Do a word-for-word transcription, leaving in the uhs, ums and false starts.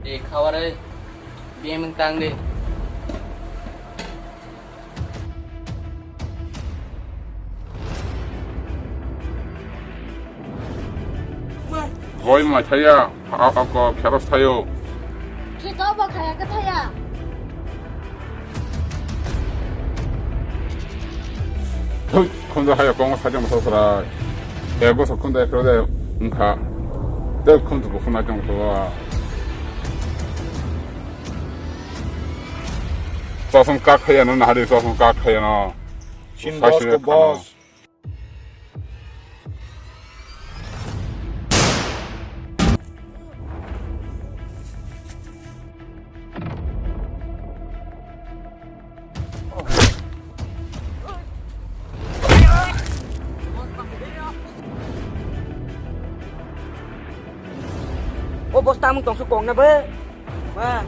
E khawarwi biyang tang di. Boi ma thaya, ako kheros thayo. Khito bo khaya ka thaya. Thut, khunju haya kongo sajang sosra. Ego so khunju ekro de wngkha. Tel khunju bo khuna jang so. Sosong kak khaya no nahari sosong kak khaya no. Sin boss ko boss. O bosta mung tongsu kong na be. Ma.